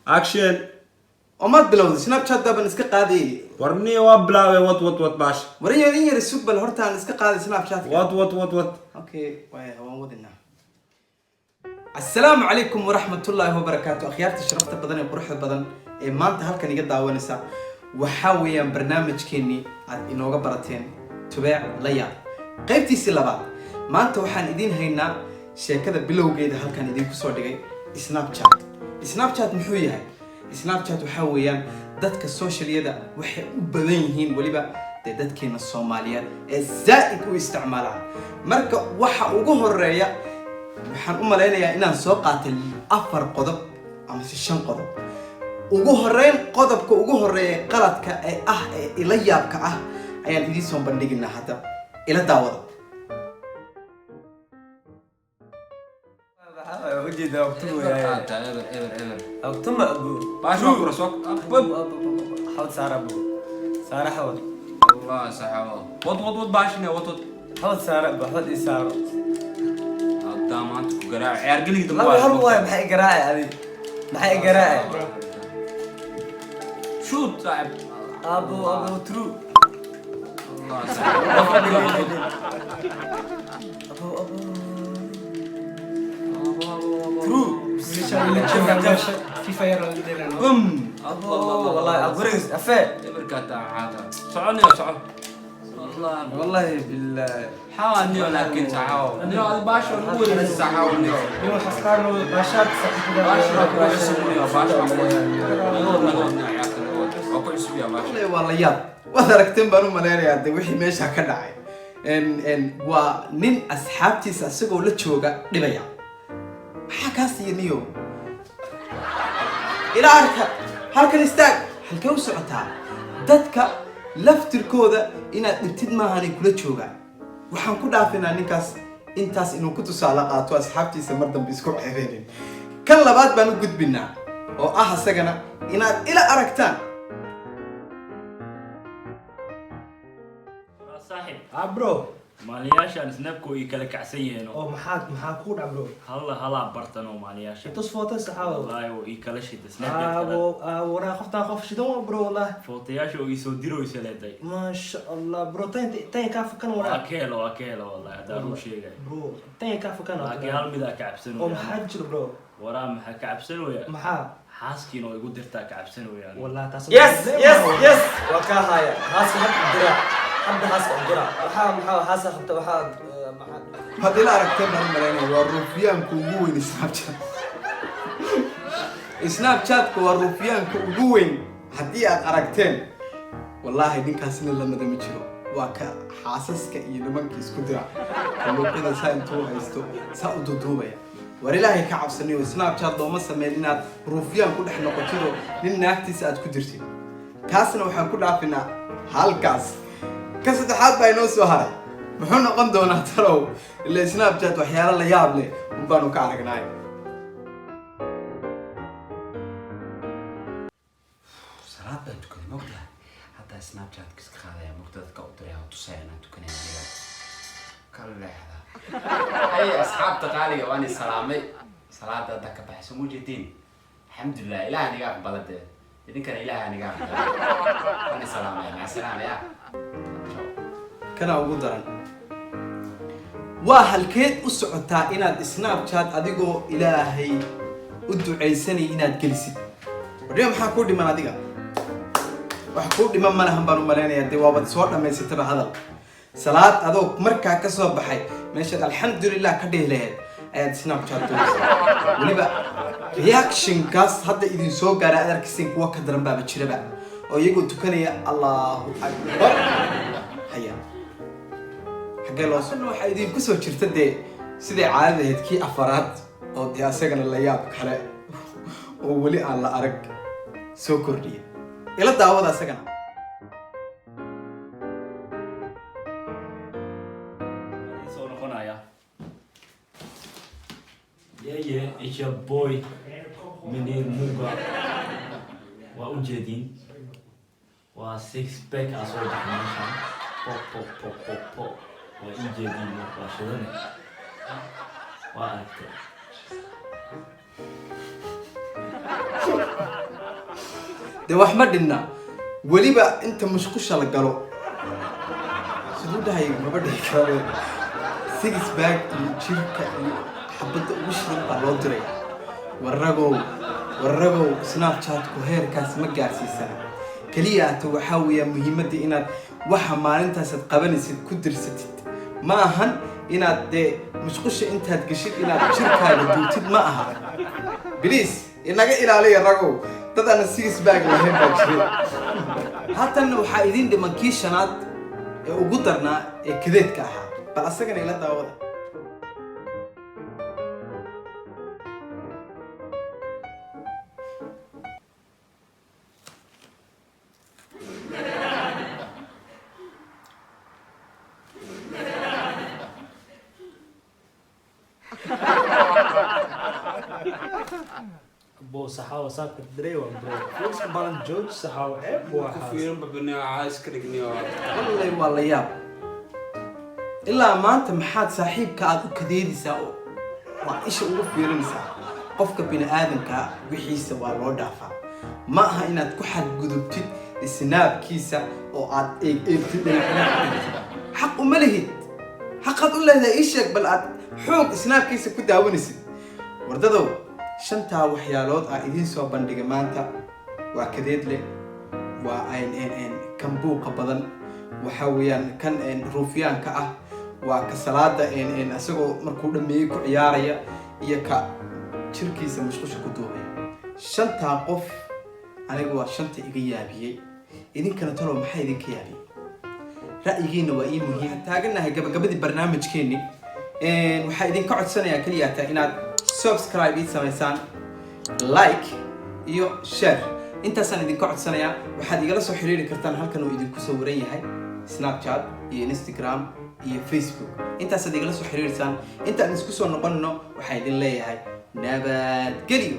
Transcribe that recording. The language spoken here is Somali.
Action. Oo maad bilowday Snapchat baan iska qaadayay. Warniyo, waa bilaabay. Wad, wad, wad baash. War in yar, in yar sug bal, hortaan iska qaaday Snapchat. Wad, wad, wad, wad. Okay, waaya, waan wadinaa. Assalaamu calaykum waraxmatullaahi wabarakaatu. Akhyaarta sharafta badan ee quruxda badan ee maanta halkan iga daawanaysa, waxaa weeyaan barnaamijkeennii aad inooga barateen, Tubeec la Yaab, qaybtiisii labaad. Maanta waxaan idiin haynaa sheekada bilowgeeda halkan idiinku soo dhigay, Snapchat. Snapchat muxuu yahay? Snapchat waxaa weeyaan dadka socialyada waxay u badan yihiin, weliba dee dadkeena Soomaaliyeed ee zaa'id u isticmaalaan. Marka waxa ugu horeeya, waxaan u malaynayaa inaan soo qaatay afar qodob ama se shan qodob. Ugu horeyn, qodobka ugu horeeya, qaladka ee ah ee ila yaabka ah ayaan idiin soo bandhiginaa. Hadda ila daawada. Ujeeda Qaata, eber, eber, eber. Ogtuma abu. Baash waa kura soo. Xawd saara abu, saara xawd. Allah, saxaabo. Wad, wad, wad baashine, wad, wad. Xawd saara abu, xawd ii saaro. Hadda maanta ku garaac. Ciyaar geligi dambe. Laba hal waay. Maxay garaacay adi? Maxay garaacay? Shoot, saaxib. Abu, abu, true. Allah, saxaabo. Wad, wad, wad, wad. Abu, abu, true. FIFA yar la dheelano. Bum. Abu, wallahi abu rigis afee. Eberka taa. Soco niyo, soco. Allah. Wallahi billahi. Xaa niyo, laakiin saxaabo. Niyo, adi baash waa lagu wareejin, saxaabo niyo. Niyo xasqaarno baashaad. Baash waa ku cusub niyo, baash waa ku. Naga wad, naga wad niyo, ciyaarta naga wad. Waa ku cusub yaa baash. Wallahi waa la yaab. Waad aragteen baan u malaynayaa de wixii meesha ka dhacay. En waa nin asxaabtiisa isagoo la jooga dhibaya. Maxaa kaa siiya niyo? Ila arka, halkan istaag, halkee u socotaa? Dadka laftirkooda inaad dhibtid maahanay kula joogaan. Waxaan ku dhaafinaa ninkaas intaas inuu ku tusaale qaato, asxaabtiisa mar dambe isku ceebeynin. Kan labaad baan u gudbinaa oo ah isagana inaad ila aragtaan. Saaxib. Ah bro. Maaliyaashaan Snapku ay kala kacsan yihiin. Oo maxaa ku dhac, bro? Halla halaa bartan oo maaliyaasha. Intus foto saxaabo. Wallaahi oo ii kala shida Snapchat. Aabo waraa, qoftaan qof shidan waa, bro, wallahi. Footayaasha oo ii soo diroysa leeday. Maasha Allah, bro, tan tan ka fakan Waa waraa. ka helo, waa ka helo wallahi, haddaan run sheegay. Bro, tan ka fakan. Laakiin hal mid aa ka cabsan. Oo maxaa jiro, bro? Waraa, maxaa ka cabsanooya? Maxaa? Xaaskiina oo igu dirtaa ka cabsanooya. Wallahi taas. Yes, waa kaa haya. Haaska hadda dira, hadda haaska dira. Maxaa haasa qabta? Waxaa maxaa? Waad ila aragteen baan u malaynaya. Waa ruufyaanka ugu weyn Snapchat. Snapchatka waa ruufyaanka ugu weyn haddii aad aragteen. Wallaahi ninkaasna lamada ma jiro. Waa ka xaasaska iyo nimanka isku dira. Kalluuqyada saa intuu haysto saa u duuduubaya. War Ilaahay ka cabsanayo. Snapchat looma sameyn inaad ruufyaan ku dhex noqotidoo nin naagtiisa aad ku dirtid. Kaasna waxaan ku dhaafinaa halkaas. Ka saddexaad baa inoo soo haray. Muxuu noqon doonaa talow? Ila Snapchat waxyaalo la yaab leh un baanu ka aragnay. Salaad baan tukaday, mogtahay? Hadda Snapchat iska qaadaya, mogta? Dadka u diraya oo tusaya inaan tukanaya. Aniga ka leexda. Ay asxaabta qaaliga, waan is salaamay. Salaada hadda ka baxay, soo mujeediin. Alxamdulilah, Ilaah niga aqbala dee, idinkana Ilaah niga aqbala. Waan is salaamaya, maca salaamaya. Ciao. Kana ugu daran waa halkeed u socotaa inaad Snapchat adigoo Ilaahay u ducaysanay inaad gelisid? Wadhiga, maxaa kuu dhiman adiga? Wax kuu dhiman ma lahan baan u malaynayaa. Dee waabad soo dhammaysataba hadal. Salaad adoo markaa ka soo baxay, meeshaad alxamdulilah ka dhihi lahayd ayaad Snapchat doonaysaa. Weliba reactionkaas hadda idin soo gaaray aad arkaysiin, kuwa ka daran baaba jiraba oo iyagoo tukanaya Allahu akbar haya. Xaggee loo soo? Waxaa idinku soo jirta dee siday caadada ahayd kii afaraad oo dee asagana la yaab kale oo weli aan la arag soo kordhiya. Ila daawada asagana. Soo noqonaya. Yeah, it's your boy Minir Muga. Waa ujeedin, waa six pack aa soo baxay meeshan. Pop, pop, pop, pop, pop. Waa ii jeedin, waa shidane, waa aragtay. Dee wax ma dhinna. Weliba inta musqusha la galo, siduu dhahay, maba dhihi karo. Six pack iyo jirka iyo xabadda ugu shidan baa loo diraya. Warragow, warragow, Snapchatku heerkaas ma gaarsiisana. Keliya ata waxaa weeyaa muhiimadda inaad waxa maalintaasaad qabanaysid ku dirsatid. Ma ahan inaad dee musqusha intaad geshid inaad jirkaaga duutid, ma aha. Please, inaga ilaaliya ragow, dad aan six pack lahayn baa jira. Haatanna waxaa idiin dhiman kii shanaad ee ugu darnaa ee kadeedka ahaa. Bal asagana ila daawada. Bro, saxaawo saabka dareewa bro. Fiirska balan joog saxaawo, ceeb waa Ku xaas. fiirin babaniyo iska dhigniyo. Wallay waa la yaab. Ilaa maanta maxaad saaxiibka aad u kadeedaysaa oo waa isha ugu fiirinaysaa? Qofka bini aadamka wixiisa waa loo dhaafaa. Ma aha inaad ku xadgudubtid Snapkiisa oo aad eeg eegtid, dhinac dhinac eegtid. Xaq uma lihid. Xaqaad u leedahay ii sheeg bal aad xoog Snapkiisa ku daawanaysid. Wardadow, shantaa waxyaalood aa idiin soo bandhigay maanta waa kadeed leh, waa kan buuqa badan, waxa weeyaan kan ruufyaanka ah, waa ka salaada isagoo markuu dhameeyey ku ciyaaraya, iyo ka jirkiisa musqusha ku duubaya. Shantaa qof aniga waa shanta iga yaabiyey. Idinkana talow maxaa idinka yaabiyey? Ra'yigiina waa ii muhiim. Taaganahay gabagabadii barnaamijkeenni. Waxaa idinka codsanayaa keliya taa inaad subscribe ii samaysaan, like iyo share. Intaasaan idinka codsanayaa. Waxaad igala soo xiriiri kartaan halkan uu idinku sawiran yahay, Snapchat iyo Instagram iyo Facebook. Intaasaad igala soo xiriirsaan. Intaan isku soo noqonno, waxaa idin leeyahay nabadgelyo.